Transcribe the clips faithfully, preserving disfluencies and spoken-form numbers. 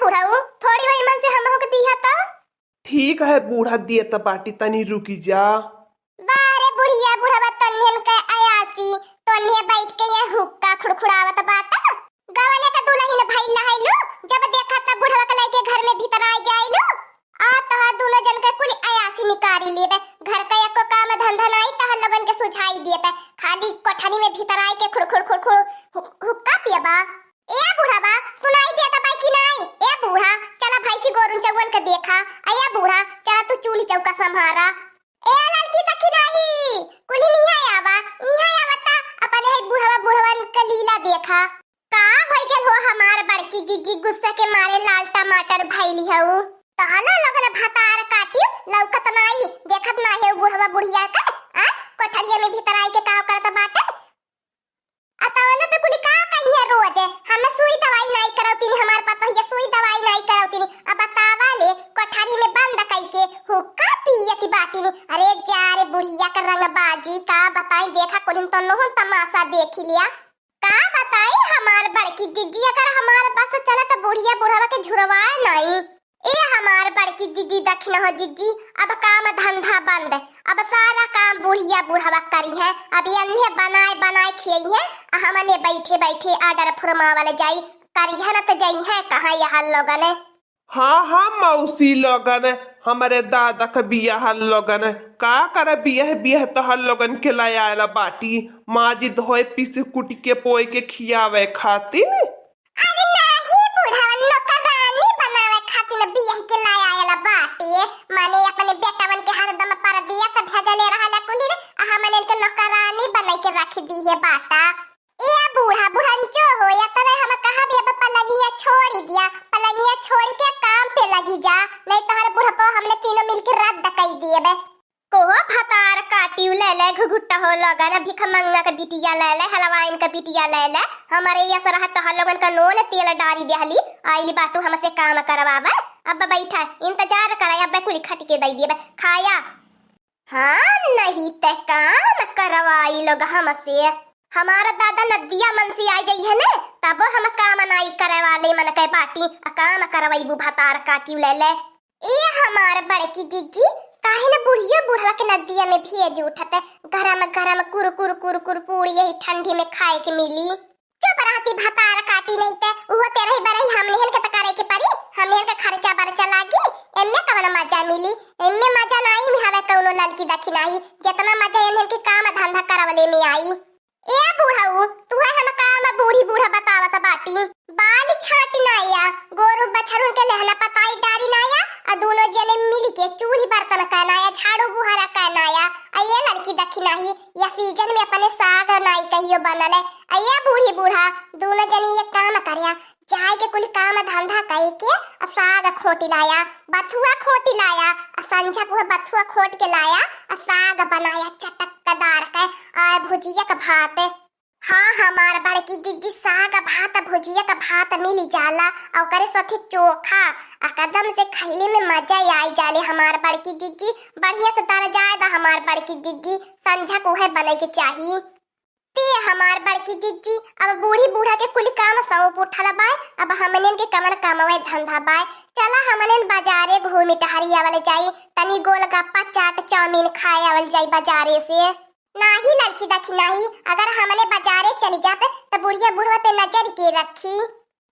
बुढ़ऊ, थोड़ी वही मन से हमहू के दिहा त। ठीक है बूढ़ा, दिए त बाटी, तनी रुकी जा। बाह रे बुढ़िया, बुढ़वा तन्हन के अयासी, तन्हे बैठ के ये हुक्का खुड़खुड़ावत बाटा। गवने का दुलहिन भइल रहलू, जब देखा तब बुढ़वा के लइके घर में भीतर आ जाइलू। आ तोहार दुनो जन के कुल अयासी निकारी लेबे। घर का एको काम धंधा नाई तोहर लोगन के सुझाई देत, खाली कोठरी में भीतर आइ के खुड़खुड़ खुड़खुड़ हु-, हुक्का पियबा। ए बुढ़वा, सुनाई देत बा कि नाई? ए बूढ़ा, चला भैंसी गोरुन चौवन के देखा। आ ए बूढ़ा, चला तू चूल्ही चौका संभारा। ए ललकी दखिनाही, कुल्हिन इहाँ आवा, इहाँ आवा त अपन है बुढ़वा बुढ़वन के लीला देखा। का होइ गल हो हमार बड़की जिज्जी, गुस्सा के मारे लाल टमाटर भइली हऊ? तहलो लोगन भतार काटी लौकत नाई, देखत ना है बुढ़वा बुढ़िया के, आ? कोठरिया में भीतर आइ के का करत बाटे? आ तवनो पे कुली का कहिए रोज, हम सुई दवाई नाई करौतीन, हमार पतोहिया सुई दवाई नाई करौतीन। अब बतावा ले, कोठरी में बंद कई के हुक्का पियती बाटीन। अरे जा रे बुढ़िया के रंगबाजी, का बताई, देखा कुलिन तो नोहन तमाशा देखी लिया। का बताई हमार बड़की जिज्जी, अगर हमार बस चले त बुढ़िया बुढ़वा के झुरवाए नाई। ए हमार बड़की जिज्जी, दखिना हो जिज्जी, अब काम धंधा बंद, अब सारा काम बुढ़िया बुढ़वा करी है। अब एन्हे बनाए बनाए खियई है, आ हमने बैठे बैठे order फुरमावल जाई, करी है न त जई है कहाँ यह लोगन। हाँ हाँ मौसी लोगन, हमरे दादा क बियाह लोगन, का कर बियाह बियाह तोहर लोगन के लायल बाटी, माजी धोए पीस कुट के पोए के खियावे खातिर। अरे नाही बुढ़वन, नौकरानी बनावे खातिर बियाह के लायल बाटे, माने अपने बेटवन के हरदम परदेस भेजले रहला कुली रे, आ हमन इनके नौकरानी बनाई के रख दी है बाटा। ए बूढ़ा बुढ़ंचो हो, या तबे हम कहा भी अब पलंगिया छोड़ी दिया, पलंगिया छोड़ी के काम पे लगी जा, नहीं तो हर बुढ़पो हमने तीनों मिलके रद्द कई दिए बे। कोहो भतार काटियो ले ले, घुघुट्टा हो लोगन, भिखमंगा के बिटिया ले ले, हलवाइन के बिटिया ले ले, हमरे ये सरह तोहर लोगन का नोन तेल डारी देहली, आइली बाटू हमसे काम करवावे। अब बैठा, इंतजार करे, अब कुली खटिके दई दिए बे, खाया। हाँ, नहीं ते काम करवाई लोग हमसे। हमार दादा नदिया मन से आ जाई है ने, तबो हम काम नाई करे वाले मन के बाटी, आ काम करवाईबू भतार काटियो ले ले। ए हमार बड़की जिज्जी, काहे न बुढ़ियो बुढ़वा के नदिया में भेज उठत, गरम गरम कुरकुर कुरकुर पूड़ी यही ठंडी में खाए के मिली। चुप रहती भतार काटी, नहीं ते उहो तेरही बरही हमनिहन के त करे के परी, हमनिहन के खर्चा बर्चा लागी, एम्मे कवन मजा मिली, एम्मे मजा नाई में हवे कौनो ललकी दखिनाही, जितना मजा एन्हन के काम धंधा करवले में आई। ए बूढ़ऊ, तुहे हम काम बूढ़ी बूढ़ा बतावत बाटी। बाल छाट नाया, गोरू बछरुन के लहना पताई डारी नाया, आ दोनों जने मिल के चूल्ही बर्तन का नाया, झाड़ू बुहारा का नाया, आ ये ललकी दखिनाही, या सीजन में अपने साग नाई कहियो बनल है। आ ये बूढ़ी बूढ़ा, दोनों जने ये काम करिया, जाए के कुल काम धंधा कई के आ साग खोटी लाया, बथुआ खोटी लाया, आ संझा को बथुआ खोट के लाया, आ साग बनाया चटकदार के, आ भुजिया के भात। हाँ, हमार बड़की जिज्जी, साग भात, भुजिया के भात मिली जाला, आ ओकरे साथे चोखा, आ कदम से खइले में मजा आई जाले हमार बड़की जिज्जी। बढ़िया से दर जाए दा हमार बड़की जिज्जी, संझा को है बने के चाही। ते हमार बड़की जिज्जी, अब बूढ़ी बूढ़ा के कुली काम सौंप उठल बाय, अब हमनेन के कवन कामवे धंधा बाय। चला हमनेन बाजारे घूमी टहरी आवल जाई, तनी गोलगप्पा, चाट, चाउमीन खाए आवल जाई बाजारे से। नाही ललकी दखिनाही, अगर हमने बाजारे चली जात त बुढ़िया बुढ़वा पे नजर के रखी।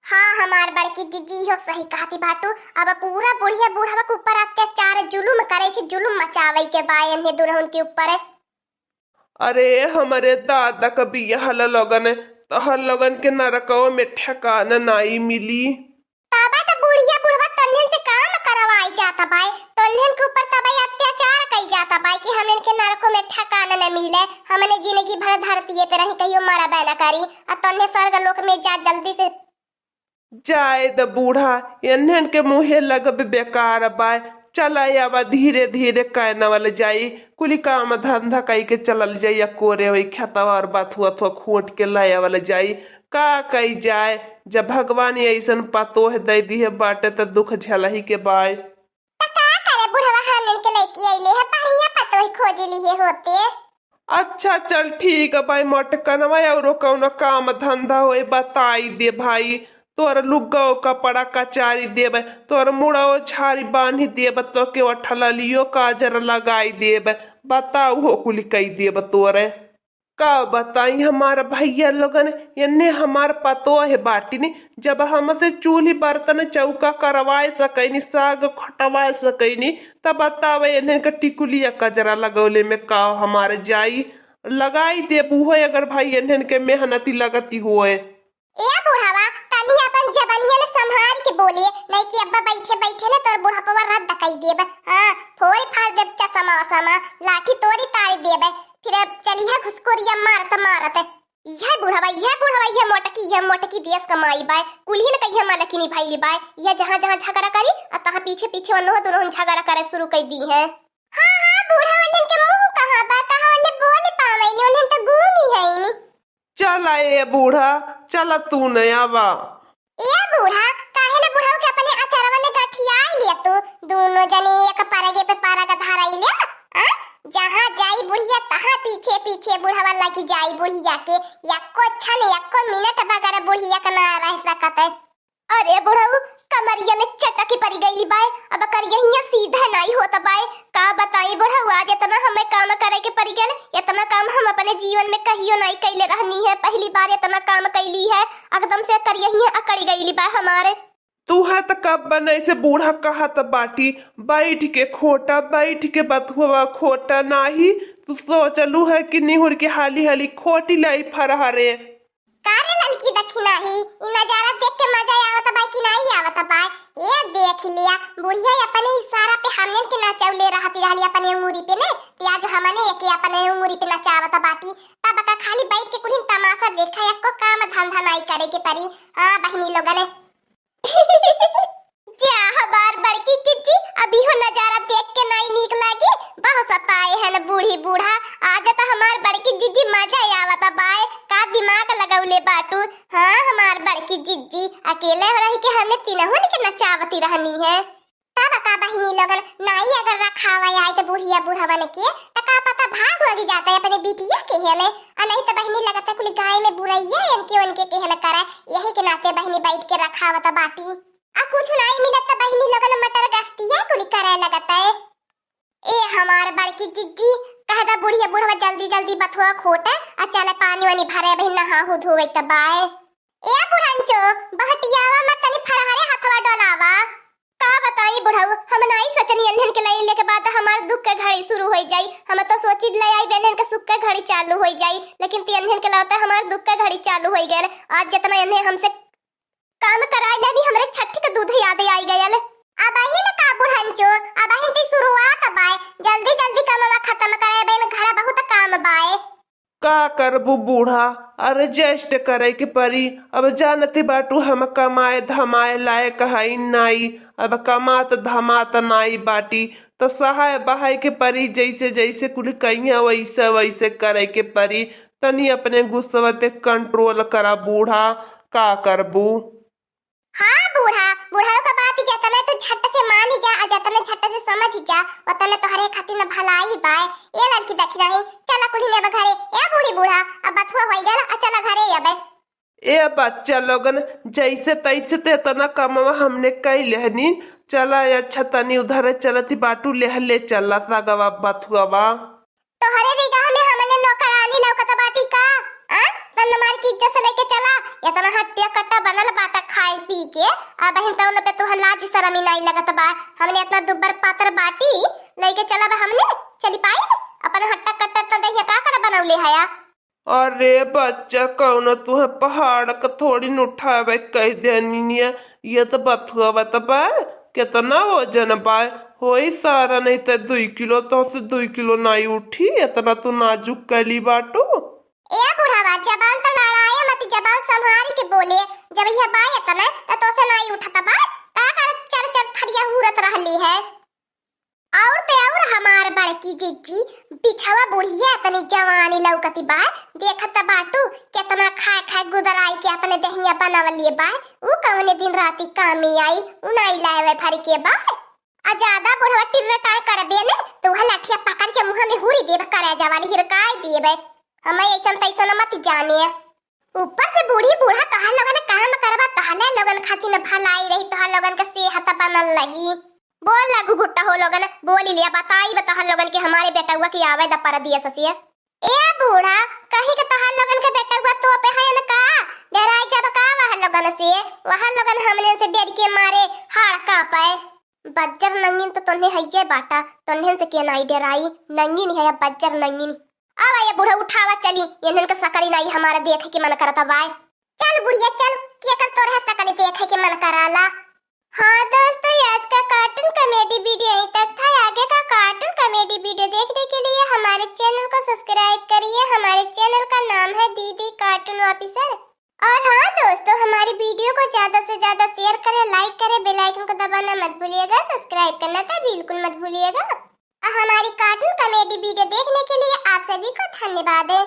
हाँ हमार बड़की जिज्जी, इहो सही कहती बाटू, अब पूरा बुढ़िया बुढ़वा के ऊपर अत्याचार जुलुम करे के, जुलुम मचावे के बाय एन्हे दुल्हन के ऊपर। अरे हमरे दादा क बियाहल लोगन, तोहर लोगन के नरकवा में ठेकाना नाई मिली। तबे त बुढ़िया बुढ़वा तोन्हन से काम करवाई जात बाय, तोन्हन के ऊपर तबे अत्याचार कई जात बाय कि हमन के नरको में ठेकाना न मिले, हमने जिंदगी भर धरतीये पे रही, कहियो मरबे न करी, आ तोन्हे स्वर्ग लोक में जा जल्दी से। जाए द बूढ़ा, एन्हन के मुँहे लगबे बेकार बाय। चला आवा, धीरे धीरे कैनवल जाई, कुली काम धंधा कई के चलल जाई, या कोरे होई खेतवा और बथुआ थुआ खोट के लायावल जाई। का कई जाए, जब भगवान ऐसन पतोह दे दिहे बाटे त दुख झेलही के बाय। त का करे बुढ़वा, हमन के लइके अइले ह, बढ़िया पतोह खोज लिहे होते। अच्छा चल ठीक है भाई, मटकनवा औरो कौनो काम धंधा होए बताई दे भाई, तोर लुग्गो कपड़ा कचारी देब, तोर मुड़ो छारी बांधी देब, तोके ओठललियो काजर लगाई देब। बताऊ हो कुल कई देब तोरे। का बताई हमार भैया लोगन, एन्ने हमार पतोह बाटिन, जब हमसे चूल्ही बर्तन चौका करवाए सकैनी, साग खटवाए सकैनी, तब बतावे एन्हन के टिकुलिया कजरा लगौले में का हमार जाई। लगाई देबू हो अगर भाई एन्हन के मेहनती लगती होए। ए बुढ़वा, तनी अपन जबनिया न संभार के बोले, नहीं कि अब्बा बैठे बैठे न तोर बुढ़पवा रद्द कई देब। हाँ, फोड़ फाड़ देब चसमा वसमा, लाठी तोड़ी तारी देब। फिर अब चलिहा घुसकोरिया मारत मारत। यह बुढ़वा, यह बुढ़वा, यह मोटकी, यह मोटकी देश का माई बाय, कुल्ही न कहिया मालकिनी भइली बाय। यह जहाँ जहाँ झगड़ा करी, आ तहाँ पीछे पीछे ओनहो दुनोहन झगड़ा करे शुरू कई दी हैं। हाँ, हाँ, बूढ़ा वनन के मुंह कहाँ बा, कहाँ ओने बोल पावे नी, ओनन त गूंगी है नी। चला ए बूढ़ा, चला तू नया बा। ए बूढ़ा, काहे न बुढ़ऊ के अपने अचरवा में गठियाई लिया तू? दोनों जने एक परगे पे परग धराई लिया। आ? जहाँ जाई बुढ़िया, तहाँ पीछे पीछे बुढ़वा लगी जाई बुढ़िया के। यक्को क्षण, यक्को मिनट बगैर बुढ़िया के ना रह सकत है। अरे बुढ़ऊ, कमरिया में चटकी पड़ी गई बाय, अब करियहिया सीधा नहीं होत बाय। का बताई बुढ़ऊ, आज इतना हमें काम करे के पड़ गल, इतना काम हम अपने जीवन में कहियो नहीं कैले रहनी है, पहली बार इतना काम कैली है, एकदम से करियहिया अकड़ गई बाय हमारे। तू है त कब बने से बूढ़ा कहत बाटी, बैठ के खोटा, बैठ के बथुआ खोटा, नाही तू सोचलू है कि निहुर के हाली हाली खोटी लाई फरहरे। का रे ललकी दखिनाही, ई नजारा देख के मजा आवत बा कि नाही आवत बा? ए देख लिया, बुढ़िया अपने इशारा पे हमने के नचौले रहती रहली अपने उंगुरी पे ने, ते आज हमने एके अपने उंगुरी पे नचावत बाटी। तब का खाली बैठ के कुलिन तमाशा देखा, एको काम धंधा नाही करे के परी। हाँ बहिनी लोगन। जा हमार बड़की जिज्जी, अभी हो नजारा देख के नाई नीक लागी। बहुत सताए हन बूढ़ी बूढ़ा। आज त हमार बड़की जिज्जी मजा आवत बाय। का दिमाग लगौले बाटू? हाँ, हमार बड़की जिज्जी, अकेले रह के हमने तिनहुन के नचावती रहनी है। तब का बहिनी लोगन, नाई अगर रखावा आए त बुढ़िया बुढ़वन के, त का पता भाग लगी जाता है अपने बिटिया के हेने। आ नहीं त बहिनी लगता कुल गाय में बुरैया इनके उनके के हेने करे। यही के नाते बहिनी बैठ के रखावत बाटी। आ कुछ नाई मिलत त बहिनी लोगन मटर गश्तिया कुली करे लगत है। ए हमार बड़की जिज्जी, कह दा बुढ़िया बुढ़वा जल्दी जल्दी बथुआ खोटे, आ चले पानी वानी भरे, बहिन नहा हो धोवे त बाय। ए बुढ़ंचो, बहटियावा मत तनी फरहरे हथवा डोलावा। का बताई बुढ़ऊ, हम नाई सोचनी एन्हन के लइले के बाद हमार दुख के घड़ी शुरू हो जाई। हम तो सोची ले आई एन्हन के सुख के घड़ी चालू हो जाई, लेकिन ती एन्हन के लाते हमार दुख के घड़ी चालू हो गए। आज जितना एन्हे हमसे काम कराई लेनी, हमरे छठी के दूध याद आई गयल। अब अहिन का बुढ़ंचो, अब अहिन ती शुरुआत बाय, जल्दी जल्दी कामवा खत्म करे, बहन घर बहुत काम बाय। का करबू बूढ़ा, adjust करे के परी। अब जानती बाटू हम कमाए धमाए लायक हई नाई, अब कमात धमात नाई बाटी, त सहाय बहाय के परी, जैसे जैसे कुल कहिया वैसे वैसे करे के परी। तनी अपने गुस्सा पे control करा बूढ़ा, का करबू। हाँ बूढ़ा, बुढ़ऊ का बात जतने तू झट से मान ही जा, आ जतने झट से समझ ही जा, उतने तोहरे खातिर न भलाई बाय। ए ललकी दखिनाही, चला कुली नेब घरे। ए बूढ़ी बूढ़ा, अब बथुआ होई गल, आ चला घरे अब। ए बच्चा लोगन, जैसे तैसे ते इतना कमवा हमने कई लेहनी। चला अच्छा तनी उधर चलती बाटू, लेह ले चला सगवा बथुआवा। तोहरे निगाह में हमने नौकरानी लौकत बाटी का? आ? तन मार की इज्जत से लेके चला। इतना हट्टिया कट्टा बनल बाटा खाए पी के, आ बहिन तौन पे तुहर लाज शरम ही नाई लगत बा। हमने इतना दुब्बर पातर बाटी लेके चला बा हमने, चली पाई? अपन हट्टा कट्टा त दहिया का कर बनौले हया? अरे बच्चा, कौनो तुहे पहाड़ क थोड़ी न उठावे कह देनी है। ये तो बथुआ बतबा, कितना वजन बा? होई सारा नहीं तो दुई किलो, तो से दुई किलो नाई उठी, इतना तू नाजुक कली बाटू। ए बुढ़ावा, जबान तो लड़ाए मत, जबान संभाल के बोले। जब यह बाय इतना, तो तोसे नाई उठत बा, का कर चर चर थरिया हूरत रहली है। और ते और हमार बड़की जिज्जी, बिछवा बुढ़िया इतनी जवानी लौकती बा, देखत बाटू, केतना खाए खाए गुदराई के अपने दहिया बनवलिए बा। ऊ कौने दिन राती कामी आई, ऊ नाई लावे भर के बा। आ ज्यादा बुढ़वा टिर्रटाए करबे ने, तो वह लाठिया पकड़ के मुँह में हुरी देब, करेजा वाली हिरकाई देब। हमें ऐसन तैसन मत जाने। ऊपर से बूढ़ी बूढ़ा तोहार लोगन काम करबा, तोहले लोगन खातिर न भलाई रही, तोहार लोगन के सेहत बनल रही। बोल लागू भुट्टा हो लोगन, बोली लिया, बताई बा तोहार लोगन के हमारे बेटउआ के आवे द परदेस से। ए बूढ़ा, कहीं के तोहार लोगन के बेटउआ तोपे है न का? डेराई जब का वह लोगन से? वह लोगन हमने से डर के मारे हाड़ कांपे। बज्जर नंगिन तो तोन्हे हइये बाटा, तोन्हन से के नाई डेराई, नंगिन है या बज्जर नंगिन। अब ये बूढ़ा उठावा चली, इन्हन का सकली नाई हमारा देखे के मन करता बाय। चल बुढ़िया चल, केकर तोरे सकली देखे के मन कराला। हाँ दोस्तों, आज का कार्टून कॉमेडी वीडियो यहीं तक था। आगे का कार्टून कॉमेडी वीडियो देखने के लिए हमारे चैनल को सब्सक्राइब करिए। हमारे चैनल का नाम है दीदी कार्टून ऑफिसर। और हाँ दोस्तों, हमारी वीडियो को ज्यादा से ज्यादा शेयर करें, लाइक करें, बेल आइकन को दबाना मत भूलिएगा, सब्सक्राइब करना तो बिल्कुल मत भूलिएगा। और हमारी कार्टून कॉमेडी वीडियो देखने के लिए आप सभी को धन्यवाद है।